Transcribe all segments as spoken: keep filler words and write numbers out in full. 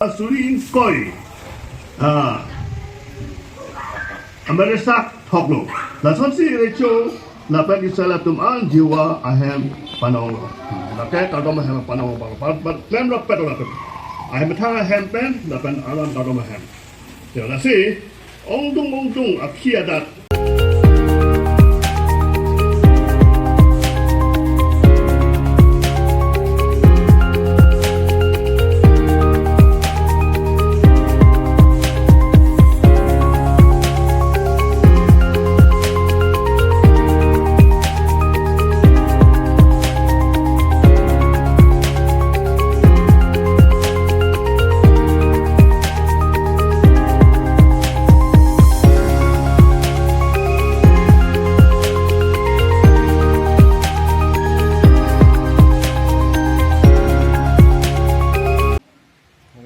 Suri ingkoi. Ah. Ameresak thoklo. Lasonsi recho lapen Israel atum an Jehovah ahem panonglo. Lake kardom ahem panong bang. Pat, pat, klem rapet lapen. Ahem thang ahem pen lapen aron kardom ahem. Ya, lasi ongdung ongdung akhi adat.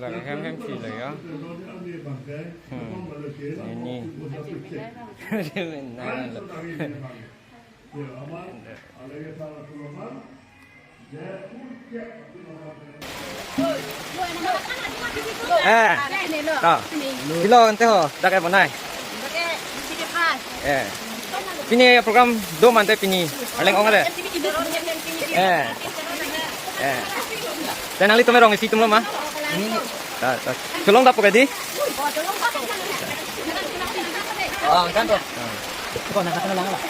Lagi hem hem si lagi ya. Hmm. Ini. Ini. Eh, to. Pilo ante ho, dak ke bonai. Eh. Pini program do mante pini. Arleng ong le. Eh. Eh. Dan nanglitum rong isi atum lo ma. Ta, ta. Cholong dap ke di? Oh, kan to. Ko na kata lang la.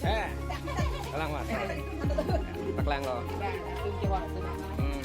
Eh, kalang mas. Paklang lo. Hmm.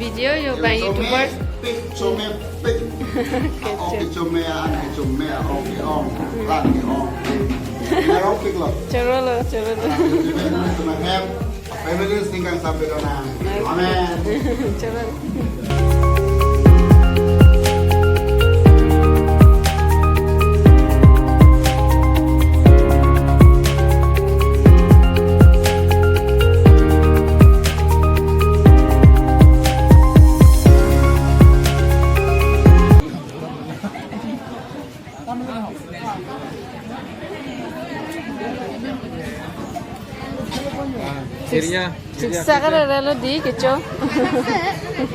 Video yo bang YouTuber. Pik chome pik. Capture. Ong ke chome, ang ke chome, ong ke ong, lang ke ong. Ong pik lo. Choro lo, choro lo. Chome hem. Family singkang sampai dona. Amen. Choro lo. Area, area, Chiksa ka area. Relo di kecho.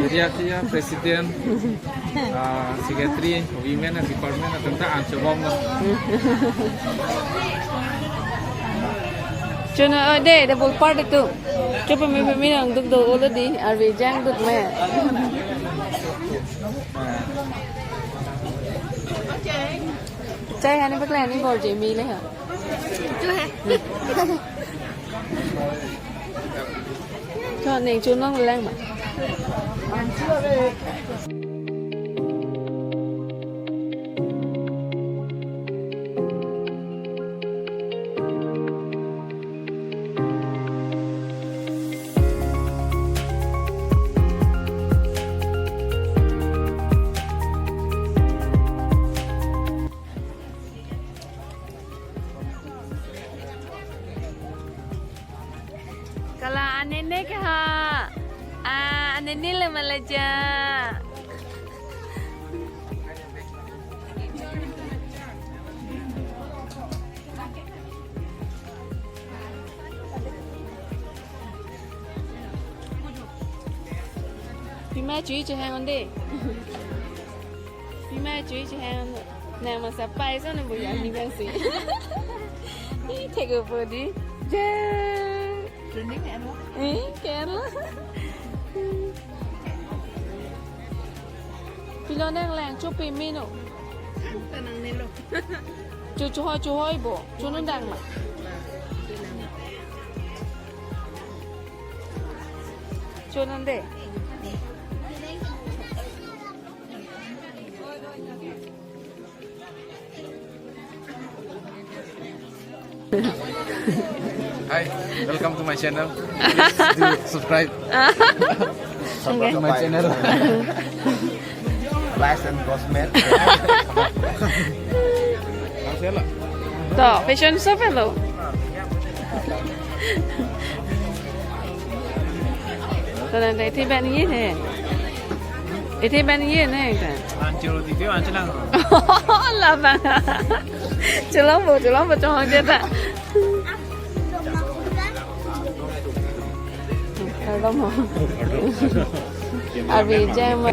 Area, area president, ah, secretary, women department, atenta anchobom na. Chuna, oh, de, de bol part tu. Chupa mi, mi, mi nang duk do, olo di, arve jang duk me. Chai hani pakla ni bor je mi le ha. Tu hai. Cho neng chu nong lang ma. Kala anene ke ha. Ah, anene le malaja. Pima chui chehang onde. Pima chui chehang onde. Nang masa pai so nang buya ni bang si. Ih, thek upo di. Je. Trending ya, no? Eh, Kerala. Pilo nang lang, chupi mino. Tanang nelo. Chu, chu hoi, chu hoi bo. Chu nun dang ma. Chu nun de. Hi, welcome to my channel. Please do subscribe. Subscribe to my channel. Rice and Cosmet. To, fashion show pelo. To, nanti tiba ni ne. Iti ban ye ne ta. Ancur tipi ancur lang. Labang. Chelong bo, chelong bo, chelong je ta. Chelong bo. Abi jam.